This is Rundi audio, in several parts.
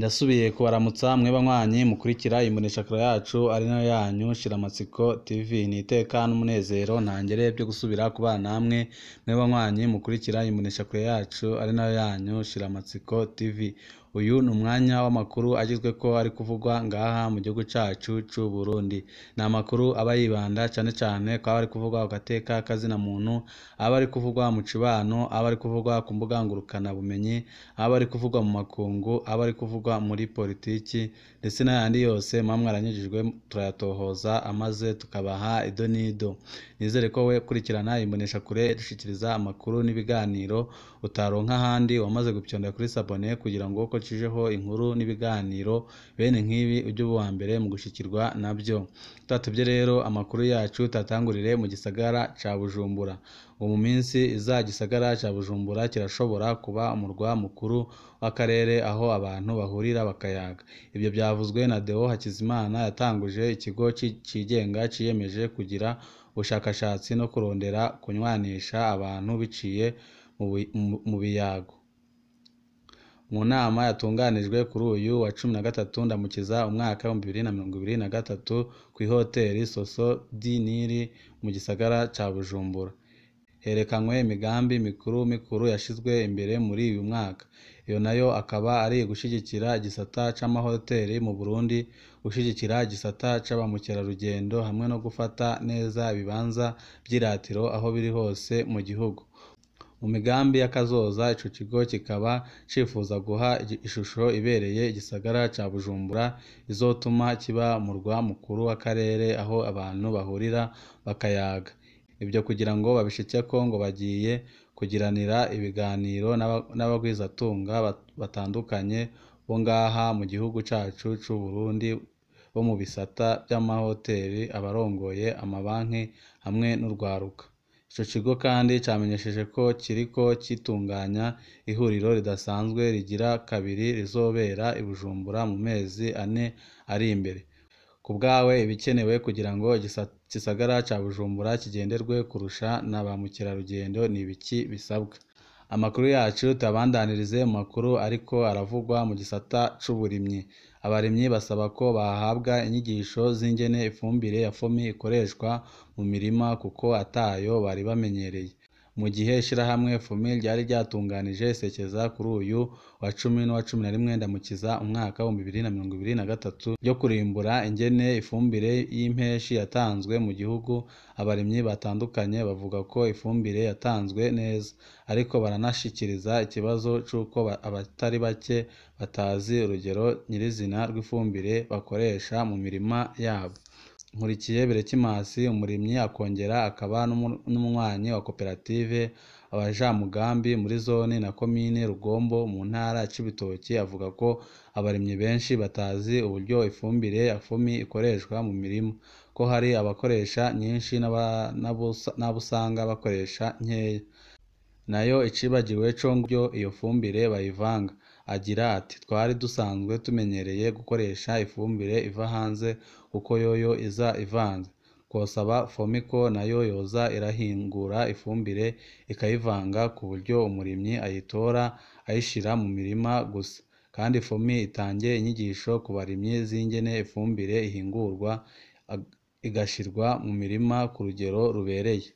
Ndasubiye kubaramutsa mwe banywanyi mukurikira imboneshakure yacu ari nayo yanyu Shiramatsiko TV. Ni iteka n'umunezero ntangere byo gusubira kubana namwe mwe banywanyi mukurikira imboneshakure yacu ari nayo yanyu Shiramatsiko TV. Uyu ni umwanya w'amakuru agezweko ari kuvugwa ngaha mu gihugu cacu c'u Burundi. Ni amakuru aba yibanda cane cane kwaba ari kuvugwa ku gateka kazina muntu, aba ari kuvugwa mu cibano, aba ari kuvugwa ku mbuga ngurukana bumenyi, aba ari kuvugwa mu makungu, aba ari kuvugwa muri politiki ndetse n'ayandi yose muba mwaranyujijwe turayatohoza amaze tukabaha ido n'ido. Nizere ko we kurikirana imboneshakure dushikiriza amakuru n'ibiganiro utaronka ahandi, wamaze gupyonda kuri sabone kugira ngo uko cijeho inkuru n'ibiganiro bene nk'ibi ujye uba uwa mbere mu gushikirwa nabyo. Tutatevye rero amakuru yacu tatangurire mu gisagara ca Bujumbura. Ngo mu minsi iza igisagara ca Bujumbura kirashobora kuba umurwa mukuru w'akarere aho abantu bahurira bakayaga. Ivyo vyavuzwe na Deo Hakizimana yatanguje ikigo cigenga ciyemeje kugira ubushakashatsi no kurondera kunywanisha abantu biciye mu biyago. Mu nama yatunganijwe kuri uyu wa 13 Ndamukiza umwaka 2023 kw'ihoteli Soso du Nil mu gisagara ca Bujumbura, herekanywe imigambi mikuru mikuru yashizwe imbere muri uyu mwaka. Iyo nayo akaba ari gushigikira igisata c'amahoteli mu Burundi, gushigikira igisata c'aba mukerarugendo hamwe no gufata neza ibibanza vy'iratiro aho biri hose mu gihugu. Mu migambi y'akazoza ico kigo kikaba cifuza guha ishusho ibereye igisagara ca Bujumbura izotuma kiba umurwa mukuru w'akarere aho abantu bahurira bakayaga. Ivyo kugira ngo babishikeko ngo bagiye kugiranira ibiganiro n'abagwizatunga batandukanye bo ngaha mu gihugu cacu c'u Burundi bo mu bisata vy'amahoteli, abarongoye amabanki hamwe n'urwaruka. Ico kigo kandi camenyesheje ko kiriko kitunganya ihuriro ridasanzwe rigira kabiri rizobera i Bujumbura mu mezi ane ari imbere. Ku bwawe ibikenewe kugira ngo igisagara ca Bujumbura kigenderwe kurusha na ba mukerarugendo ni ibiki bisabwa? Amakuru yacu tuyabandanirize mu makuru ariko aravugwa mu gisata c'uburimyi. Abarimyi basaba ko bahabwa inyigisho z'ingene ifumbire ya FOMI ikoreshwa mu mirima kuko atayo bari bamenyereye. Mu gihe ishirahamwe FOMI ryari ryatunganije isekeza kuri uyu wa 10 n'uwa 11 Ndamukiza umwaka 2023 ryo kurimbura ingene ifumbire y'impeshi yatanzwe mu gihugu, abarimyi batandukanye bavuga ko ifumbire yatanzwe neza, ariko baranashikiriza ikibazo c'uko abatari bake batazi urugero nyirizina rw'ifumbire bakoresha mu mirima yabo. Nkurikiye Berekimasi, umurimyi akongera akaba n'umunywanyi wa koperative Abajamugambi muri zone na komine Rugombo mu ntara ya Cibitoke, avuga ko abarimyi benshi batazi uburyo ifumbire ya FOMI ikoreshwa mu mirima, ko hari abakoresha nyinshi n'abo usanga bakoresha nkeya. Nayo icibagiwe co ng'uburyo iyo fumbire bayivanga. Agira ati twari dusanzwe tumenyereye gukoresha ifumbire iva hanze kuko yoyo iza ivanze. Twosaba FOMI ko nayo yoza irahingura ifumbire ikayivanga ku buryo umurimyi ayitora ayishira mu mirima gusa. Kandi FOMI itange inyigisho ku barimyi z'ingene ifumbire ihingurwa igashirwa mu mirima ku rugero rubereye.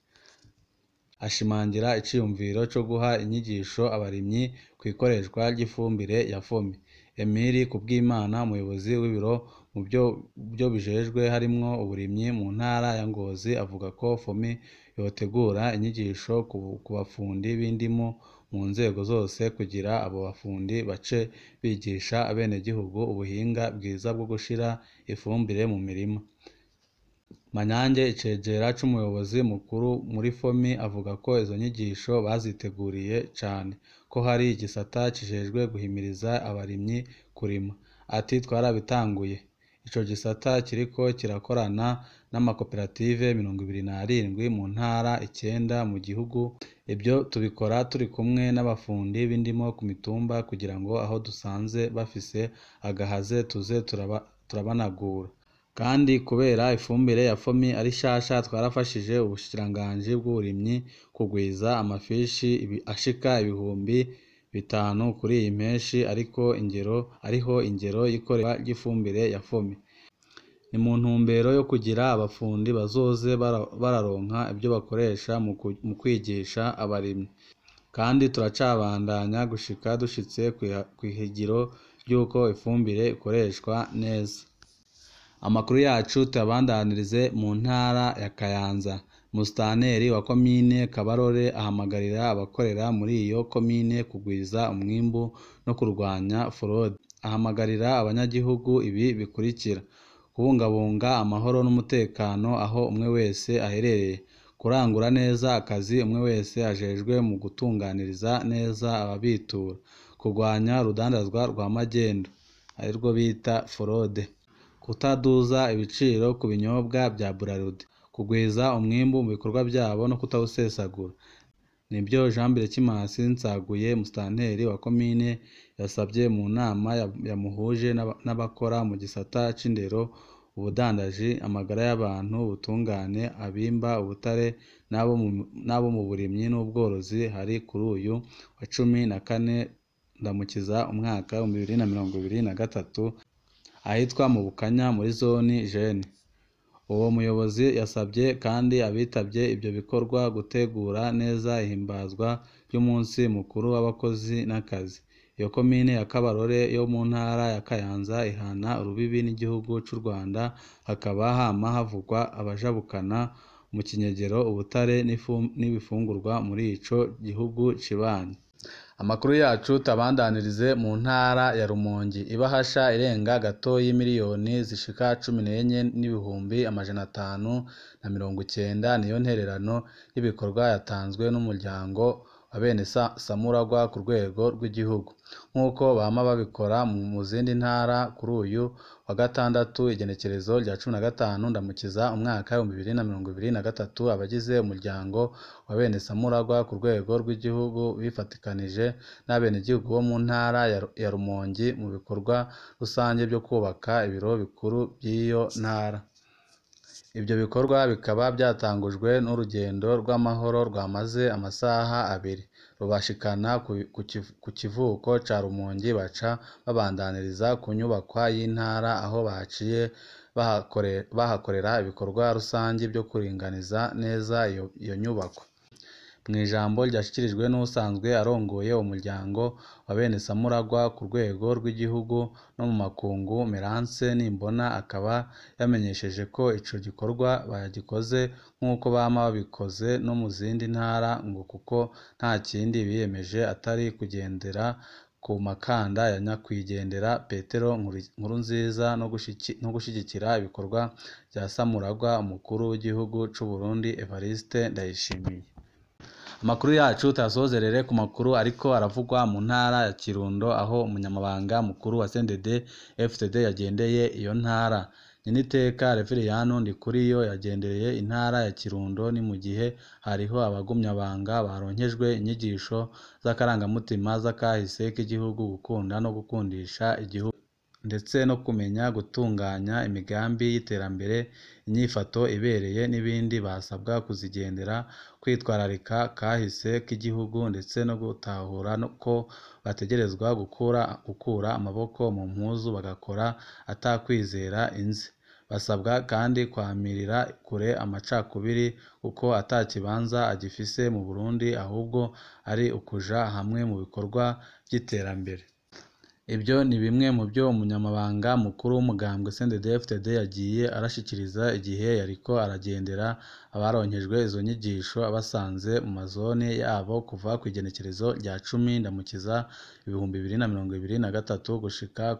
Ashimangira iciyumviro co guha inyigisho abarimyi kw'ikoreshwa ry'ifumbire ya FOMI. Emile Kubwimana, umuyobozi w'ibiro mu byo bijejwe harimwo uburimyi mu ntara ya Ngozi, avuga ko FOMI yotegura inyigisho ku bafundi b'indimo mu nzego zose kugira abo bafundi bace bigisha abenegihugu ubuhinga bwiza bwo gushira ifumbire mu mirima. Manyange, icegera c'umuyobozi mukuru muri FOMI, avuga ko izo nyigisho baziteguriye cane, ko hari igisata kijejwe guhimiriza abarimyi kurima. Ati twarabitanguye. Ico gisata kiriko kirakorana n'amakoperative 27 mu ntara 9 mu gihugu. Ivyo tubikora turi kumwe n'abafundi b'indimo ku mitumba kugira ngo aho dusanze bafise agahaze tuze turabanagura. Kandi kubera ifumbire ya FOMI ari nshasha, twarafashije ubushikiranganji bw'uburimyi kugwiza amafishi ashika ibihumbi 5 kuri iyi mpeshi, ariko ingero ariho ingero y'ikoreshwa ry'ifumbire ya FOMI. Ni mu ntumbero yo kugira abafundi bazoze bararonka ibyo bakoresha mu kwigisha abarimyi. Kandi turacabandanya gushika dushitse kw'ihigiro ry'uko ifumbire ikoreshwa neza. Amakuru yacu tuyabandanirize mu ntara ya Kayanza. Musitanteri wa komine Kabarore ahamagarira abakorera muri iyo komine kugwiza umwimbu no kurwanya forode. Ahamagarira abanyagihugu ibi bikurikira: kubungabunga amahoro n'umutekano aho umwe wese aherereye, kurangura neza akazi umwe wese ajejwe mu gutunganiriza neza ababitura, kurwanya urudandazwa rwa magendu arirwo bita forode, kutaduza ibiciro ku binyobwa bya Bralirwa, kugwiza umwimbu mu bikorwa byabo no kutawusesagura. Nibyo Jean Berekimasi Nsaguye, musitanteri wa komine, yasabye mu nama yamuhuje n'abakora mu gisata c'indero, ubudandaji, amagara y'abantu, ubutungane, abimba ubutare n'abo mu burimyi n'ubworozi. Hari kuri uyu wa 14 Ndamukiza umwaka 2023 ahitwa mu Bukanya muri zone Jene. Uwo muyobozi yasabye kandi abitabye ibyo bikorwa gutegura neza ihimbazwa ry'umunsi mukuru w'abakozi n'akazi. Iyo komine ya Kabarore yo mu ntara ya Kayanza ihana urubibi n'igihugu c'u Rwanda, hakaba hama havugwa abajabukana mu kinyegero ubutare n'ibifungurwa muri ico gihugu kibanyi. Amakuru yacu tabandanirize mu ntara ya Rumonge. Ibahasha irenga gato y'imiliyoni zishika 14,590 niyo ntererano y'ibikorwa yatanzwe n'umuryango wa bene Samuragwa ku rwego rw'igihugu, nk'uko bama babikora mu zindi ntara. Kuri uyu wa gatandatu igenekerezo rya 15 Ndamukiza umwaka 2023, abagize umuryango wa bene Samuragwa ku rwego rw'igihugu bifatikanije n'abenegihugu bo mu ntara ya Rumonge mu bikorwa rusange byo kubaka ibiro bikuru by'iyo ntara. Ibyo bikorwa bikaba byatangujwe n'urugendo rw'amahoro rwamaze amasaha abiri, rubashikana ku kivuko ca Rumonge, baca babandaniriza ku nyubakwa y'intara aho baciye bahakorera ibikorwa rusange byo kuringaniza neza iyo nyubakwa. Mu ijambo ryashikirijwe n'usanzwe arongoye umuryango wa bene Samuragwa ku rwego rw'igihugu no mu makungu, Merance Nimbona, akaba yamenyesheje ko ico gikorwa bagikoze nk'uko bama babikoze no mu zindi ntara, ngo kuko nta kindi biyemeje atari kugendera ku makanda ya nyakwigendera Petero Nkurunziza no gushigikira ibikorwa bya Samuragwa umukuru w'igihugu c'u Burundi Evariste Ndayishimiye. Amakuru yacu tuyasozerere ku makuru ariko aravugwa mu ntara ya Kirundo, aho umunyamabanga mukuru wa CNDD FDD yagendeye iyo ntara. Nyeniteka Reveriyano Ndikuriyo yagendereye intara ya Kirundo. Ni mu gihe hariho abagumyabanga baronkejwe inyigisho z'akarangamutima z'akahise k'igihugu, gukunda no gukundisha igihugu, ndetse no kumenya gutunganya imigambi y'iterambere, inyifato ibereye n'ibindi. Basabwa kuzigendera, kwitwararika kahise k'igihugu, ndetse no gutahura ko bategerezwa gukura amaboko mu mpuzu bagakora atakwizera inze. Basabwa kandi kwamirira kure amacakubiri kuko ata kibanza agifise mu Burundi, ahubwo ari ukuja hamwe mu bikorwa by'iterambere. Ibyo ni bimwe mu byo umunyamabanga mukuru w'umugambwe CNDD-FDD yagiye arashikiriza igihe yariko aragendera abaronkejwe izo nyigisho abasanze mu mazone yabo kuva kw'igenekerezo rya 10 Ndamukiza 2023 gushika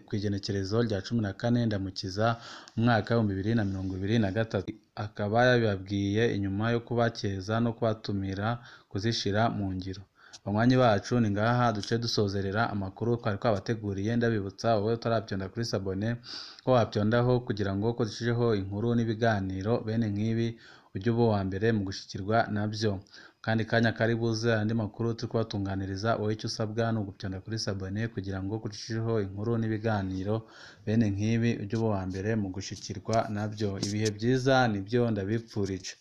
kw'igenekerezo rya 14 Ndamukiza umwaka 2023. Akaba yabibabwiye inyuma yo kubakeza no kubatumira kuzishira mu ngiro. Banywanyi bacu, ni ngaha duce dusozerera amakuru twari twabateguriye. Ndabibutsa wowe utarabyonda kuri sabone ko wapyondaho kugira ngo ko dushijeho inkuru n'ibiganiro bene nk'ibi ujye uba uwa mbere mu gushikirwa nabyo. Kandi kanya kari buze andi makuru turi kubatunganiriza, wowe icyo usabwa ni ugupyonda kuri sabone kugira ngo ko dushijeho inkuru n'ibiganiro bene nk'ibi ujye uba uwa mbere mu gushikirwa nabyo. Ibihe byiza nibyo ndabipfurije.